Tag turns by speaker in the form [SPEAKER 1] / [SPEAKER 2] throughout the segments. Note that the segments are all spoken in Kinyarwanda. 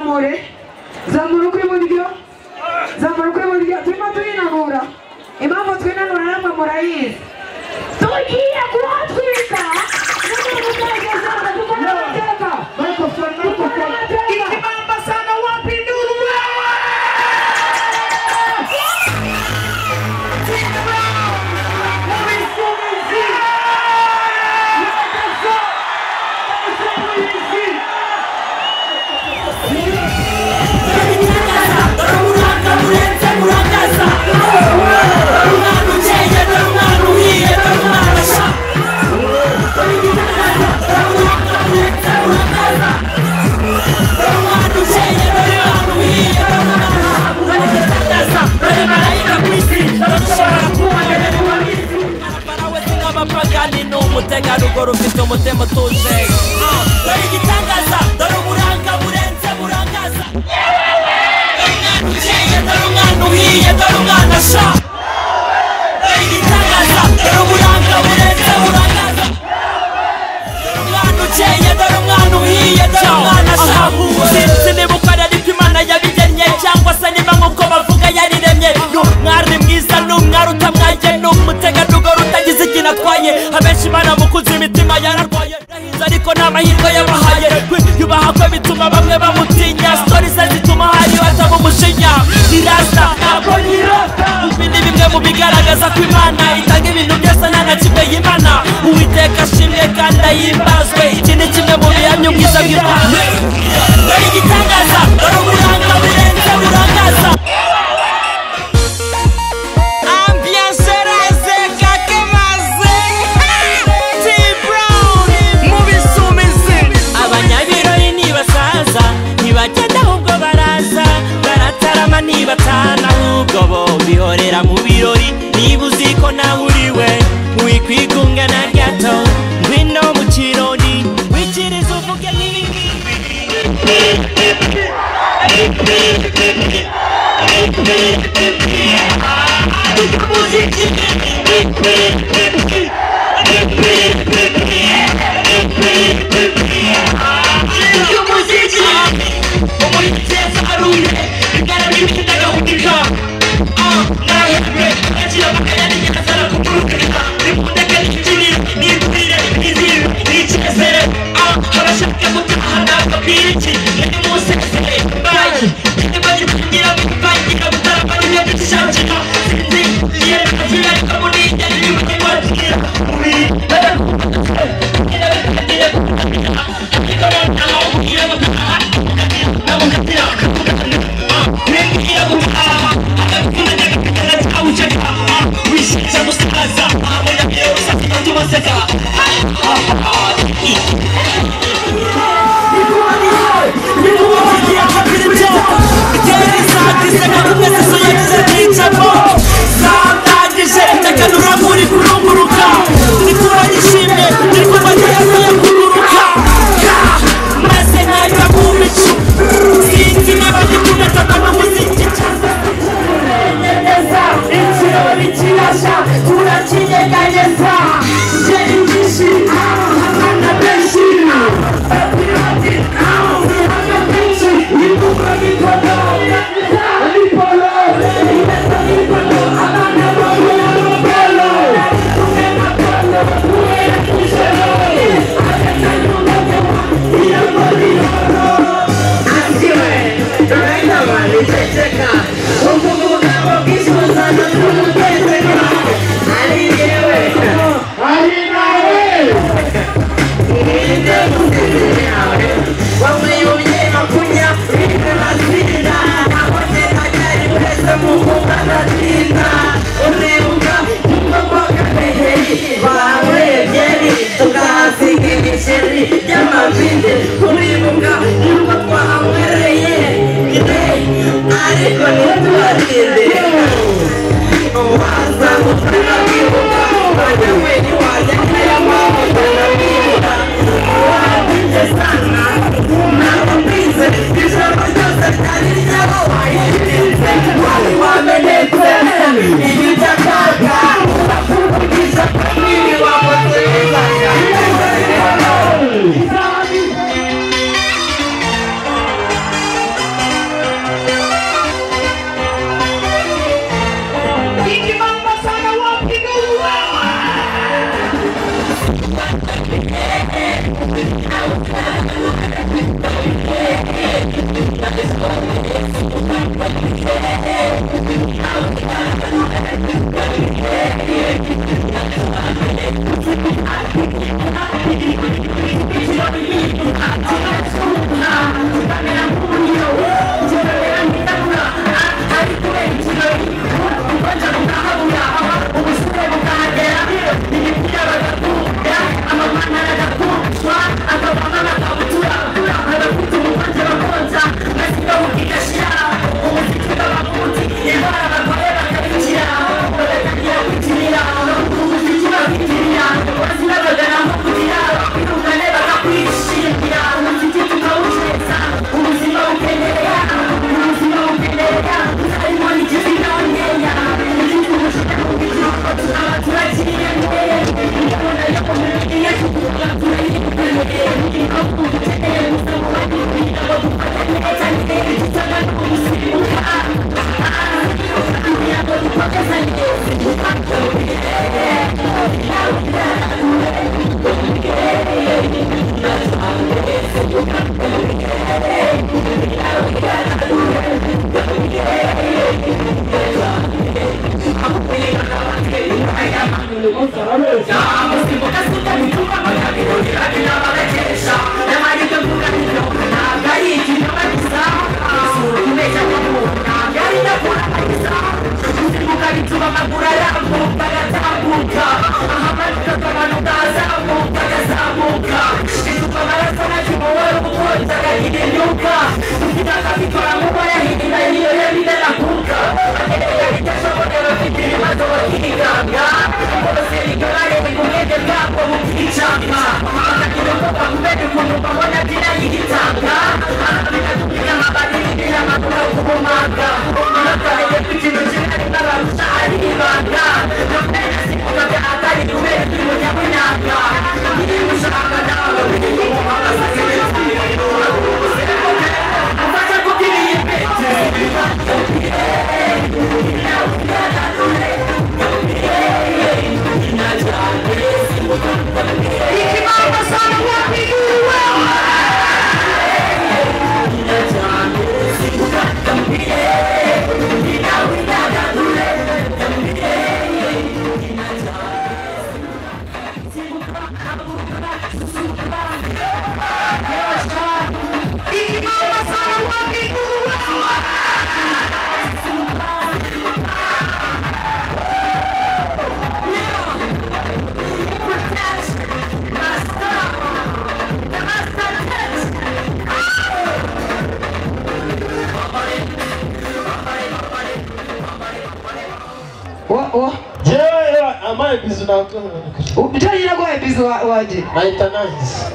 [SPEAKER 1] Kazamure zamura ukw'iburyo, zamura ukw'iburyo. Turimo turinanura. Impamvu twinanura namwe murayizi. Tugiye kuhatwika n'umuntu utagezamo kuko n'amateka.
[SPEAKER 2] Microphone, microphone.
[SPEAKER 1] Ikibamba sana wapi nduru wewe?
[SPEAKER 3] Umutegarugori ufite umutima utuje. Dore igitangaza, dore uburanga burenze burangaza. Dore umwana ukeye, dore umwana uhiye, dore umwana sha. Dore igitangaza, dore uburanga burenze burangaza. Dore umwana ukeye, dore umwana uhiye, dore umwana sha. Sinzi niba uko ariko Imana yabigennye, cyangwa se niba nk'uko bavuga yariremye. Ni umwari mwiza, ni umwari utamwaye, ni umutegarugori utagize ikintu atwaye. Abenshi baramukunze imitima yararwaye, yahinze ariko nta mahirwe yabahaye. Kwiyubaha kwe bituma bamwe bamutinya, stories ze zituma hari bataba umushinya. Irasa ntabwo yirota. Ibi ni bimwe mu bigaragaza ko Imana itanga ibintu byose nta na kimwe yimana. Uwiteka ashimwe kandi ahimbazwe. Iki ni kimwe mu bihamya ubwiza bw'Imana. Dore igitangaza, dore uburanga burenze burangaza. Abanyabirori nibasaza ntibagenda ahubwo baraza, baratarama ntibatana ahubwo bo bihorera mu birori. Niba uzi ko nawe uriwe wikwigunga na gato, ngwino mu kirori wikirize uvuge nk'ibi.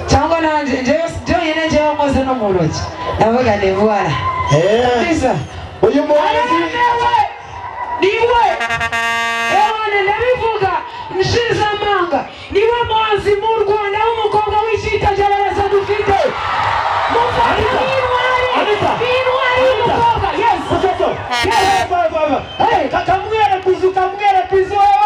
[SPEAKER 1] Cyangwa nanjye njyewe njyewe nkoze no mu ntoki ndavuga ni voilà kabisa.
[SPEAKER 2] Uyu muhanzi
[SPEAKER 1] niwe ewana ndabivuga nshize amanga, niwe muhanzi mu Rwanda w'umukobwa w'icyitegererezo dufite. Mufate nk'intwari y'umukobwa. Yes.
[SPEAKER 2] Kamwere bizu, kamwere bizu wewe.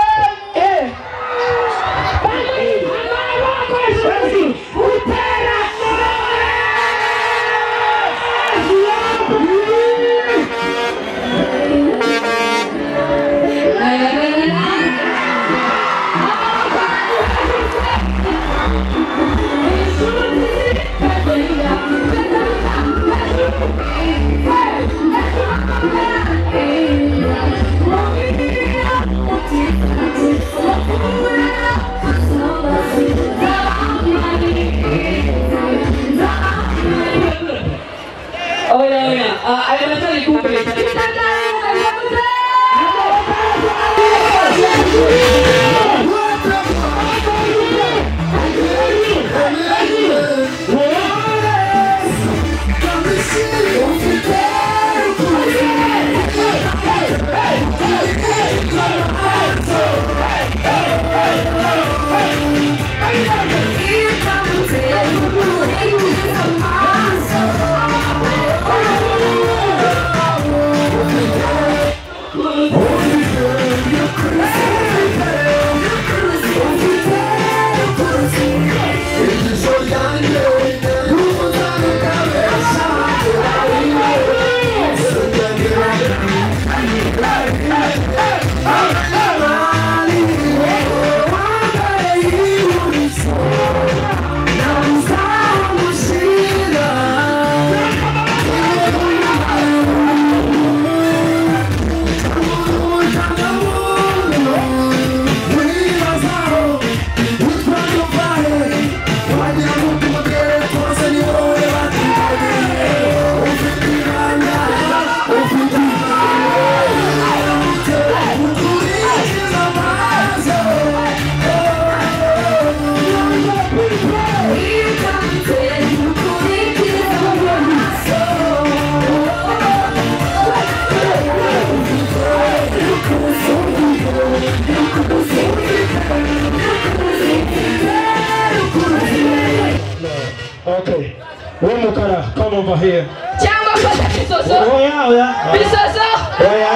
[SPEAKER 2] Okay. Womukara, come over here.
[SPEAKER 4] Cyangwa fata bisoso.
[SPEAKER 2] Oya, oya.
[SPEAKER 4] Bisoso.
[SPEAKER 2] Oya.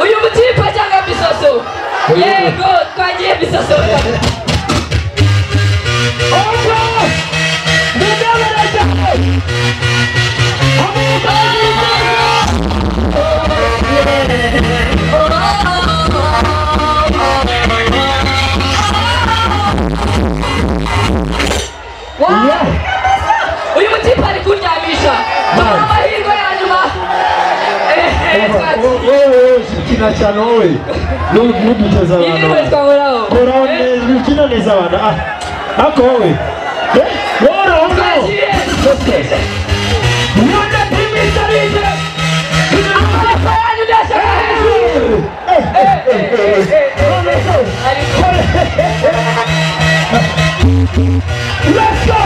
[SPEAKER 4] Uyu mutipa cyangwa bisoso. Yego, twagiye bisoso.
[SPEAKER 2] Opa!
[SPEAKER 4] Uyu mutipa ari kuryamisha. Amahirwe ya nyuma.
[SPEAKER 2] Wewe ukina cyane wowe. Nuduteza abantu. Koraho neza, ukina neza abantu. Ako wowe. Wowe.
[SPEAKER 4] DJ. Amaboko yanyu ndashaka hejuru.
[SPEAKER 2] Let's go.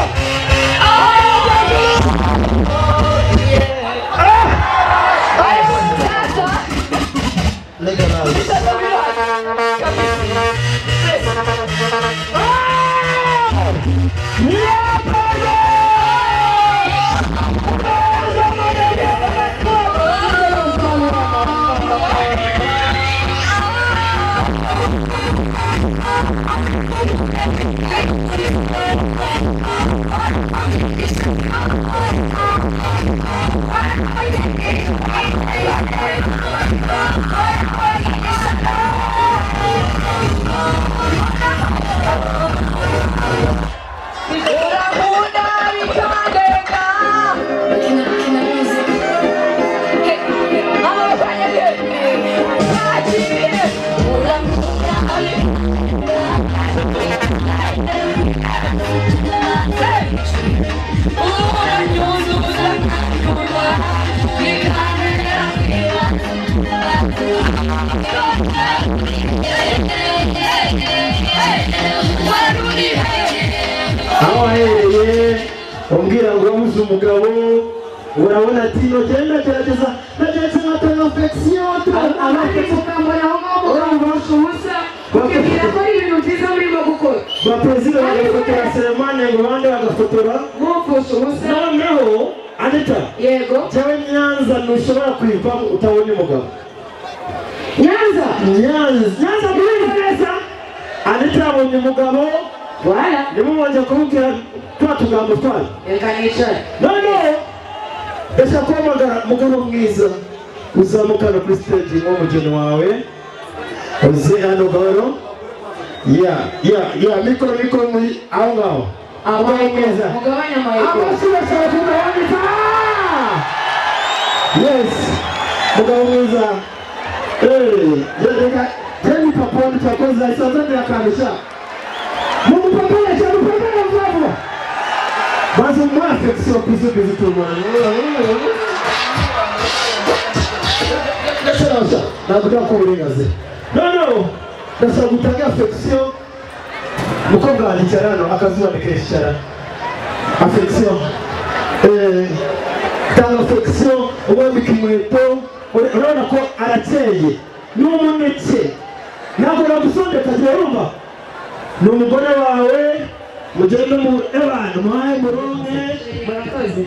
[SPEAKER 2] Aho ahereye umbwira ngo wabuze umugabo urabona ati nogenda gerageza nageretse nkatanga affection
[SPEAKER 1] ukibwira ko ari ibintu byiza urimo gukora.
[SPEAKER 2] Ba perezida bagafotora Selemani ngo abandi bagafotora
[SPEAKER 1] mupfusha ubusa.
[SPEAKER 2] Noneho Anita,
[SPEAKER 1] yego,
[SPEAKER 2] jewe Nyanza ntushobora kuyivamo utabonye umugabo.
[SPEAKER 1] Nyanza
[SPEAKER 2] Nyanza neza. Anita yabonye umugabo.
[SPEAKER 1] Wala
[SPEAKER 2] nimubanje kumubwira twa tugambo twayo.
[SPEAKER 1] Reka nicare.
[SPEAKER 2] Noneho ndashaka guhamagara mugabo mwiza uzamukana kuri stage nk'umugeni wawe uze hano gahoro. Ya mikoro muri aho ngaho. Mugabo mwiza
[SPEAKER 1] mugabanya amayiko.
[SPEAKER 2] Amashyi kumugabanya. Yes, mugabo mwiza. Reka jeni papa cyakoze isazanira akandisha. Mumupapele cyane upapele mvuvu. Bazo mwafection bizu bizu tumana. Ndashaka navuga ko uburenganzira. No, ndashaka gutanga affection. Mukobwa aricara hano akazuba nikeshicara. Affection. Tanga affection umwambika inkweto urabona ko arakeye. Ni umuneke. Ntabwo nagusondeka urumva. Ni umugore wawe mugende mu abantu muhaye muronke
[SPEAKER 1] murakoze.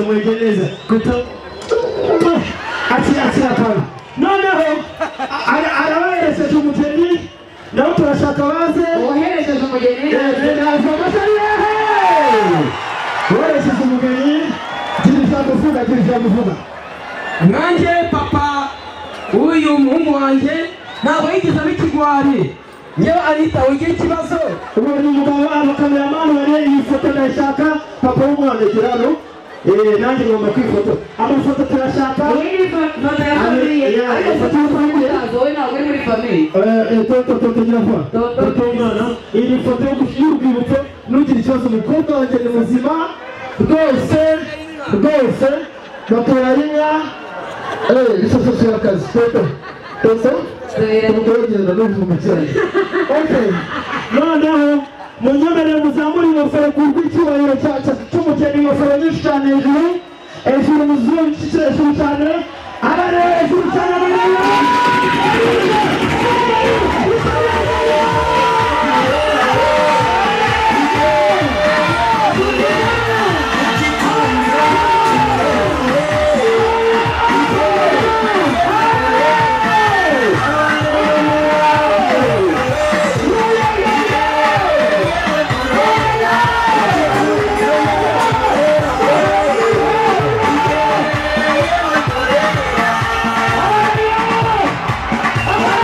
[SPEAKER 2] Mwege neza kuta ati akana. Noneho arabaherekeje umugeni nawe turashaka baze
[SPEAKER 1] uwaherekeje umugeni
[SPEAKER 2] uwaherekeje umugeni gira ijambo uvuga.
[SPEAKER 5] Nanjye papa uyu muhungu wanjye ntabwo yigeze aba ikigwari. Nyewe Anita ugira ikibazo.
[SPEAKER 2] Ubu ni umugabo abakameramani bari iyi foto ndayishaka papa w'umwana egera hano. Nanjye ngomba kwifoto. Amafoto turashaka.
[SPEAKER 1] Iyi foto ya famiye. Ariko foto ya famiye wowe ntabwo uri muri famiye.
[SPEAKER 2] Toto nyirafa. Toto umwana. Iyi foto y'urwibutso nugira ikibazo umukobwa wanjye ni muzima rwose rwose batora inka. Bisososo y'akazi. Toto. Toto. Umugore n'ubuzima cyane. Okay. Noneho munyemerere muzamure ingofero ku rw'icyubahiro cy'umugeni, ingofero nyinshi cyane hejuru hejuru muzungu hejuru cyane abana hejuru cyane abana.
[SPEAKER 3] Oh!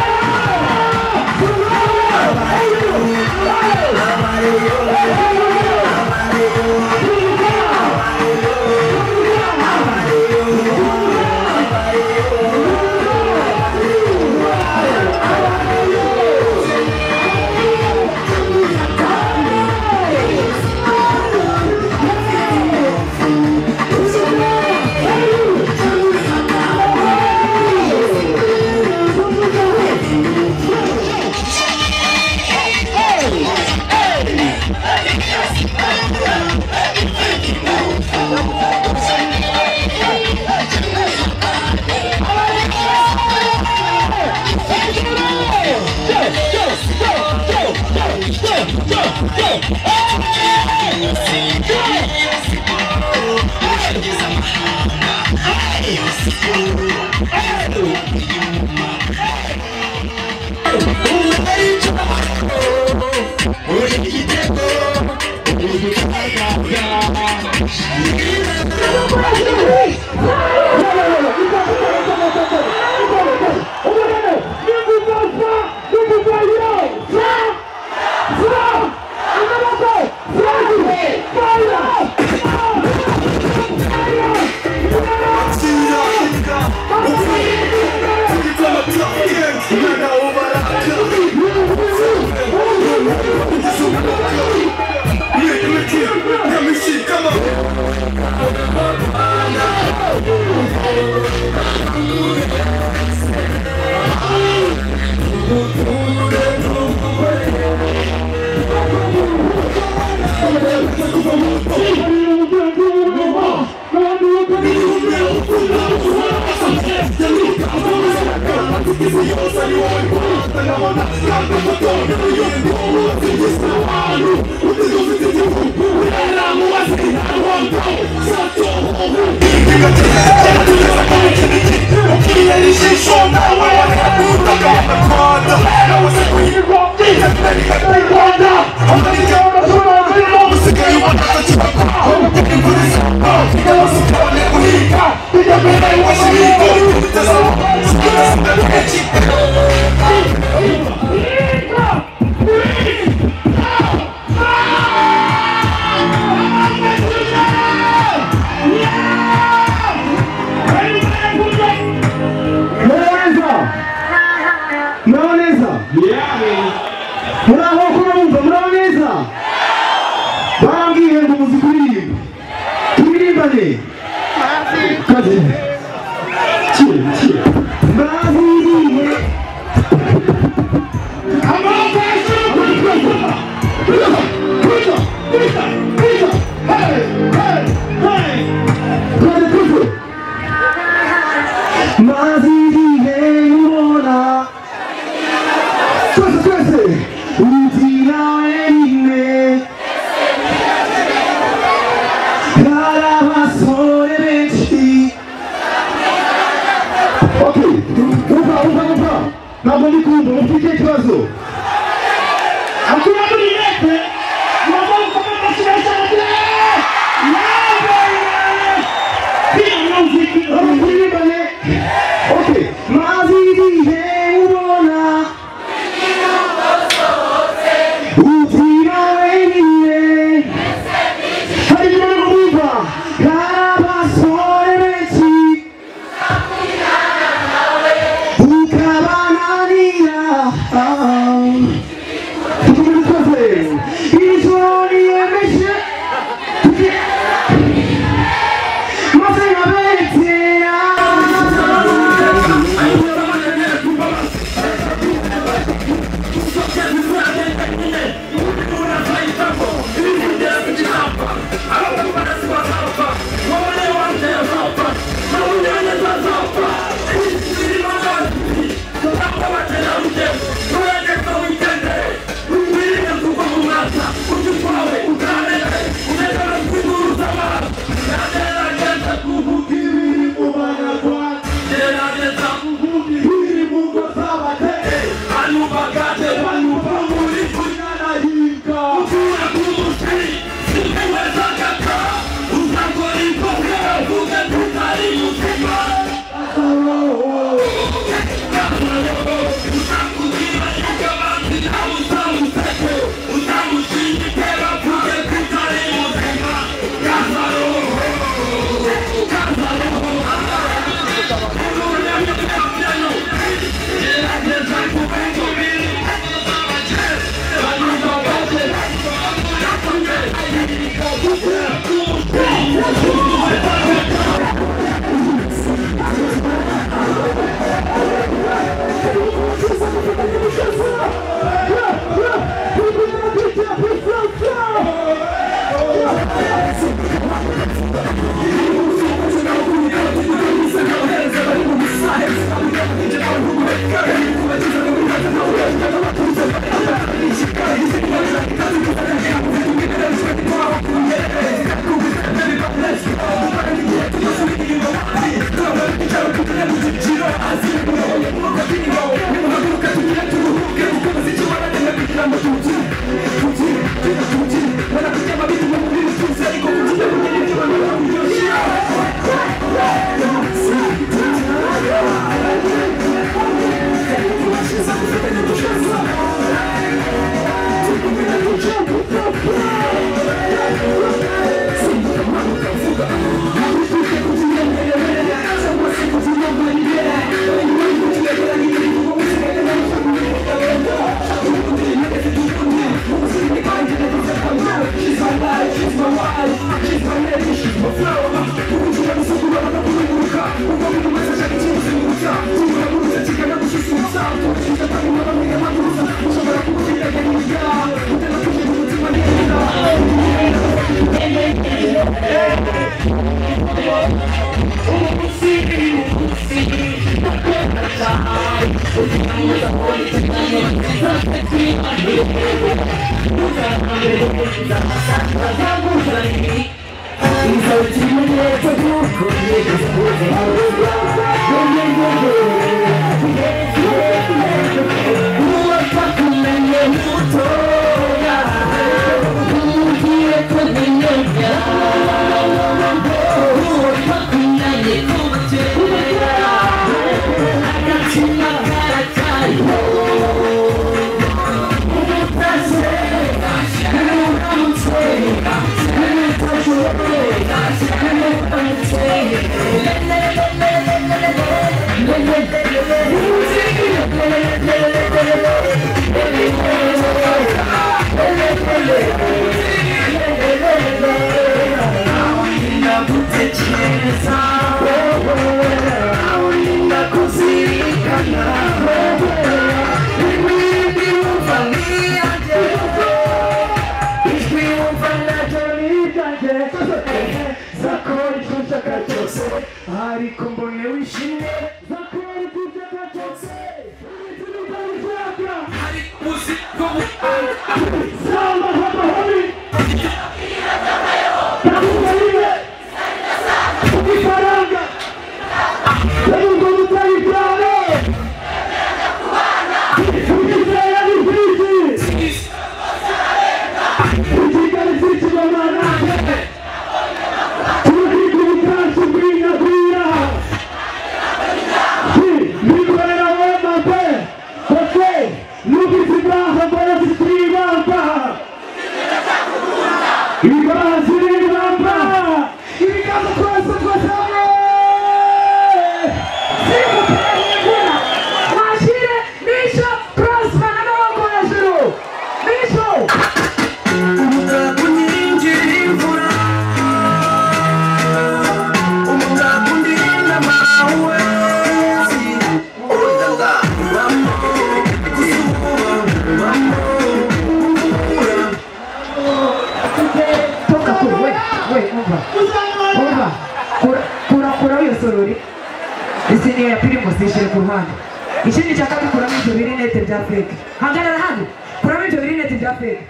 [SPEAKER 1] Kuramo ibyo birinete bya feke,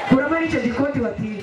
[SPEAKER 1] kuramo n'icyo gikoti batiye.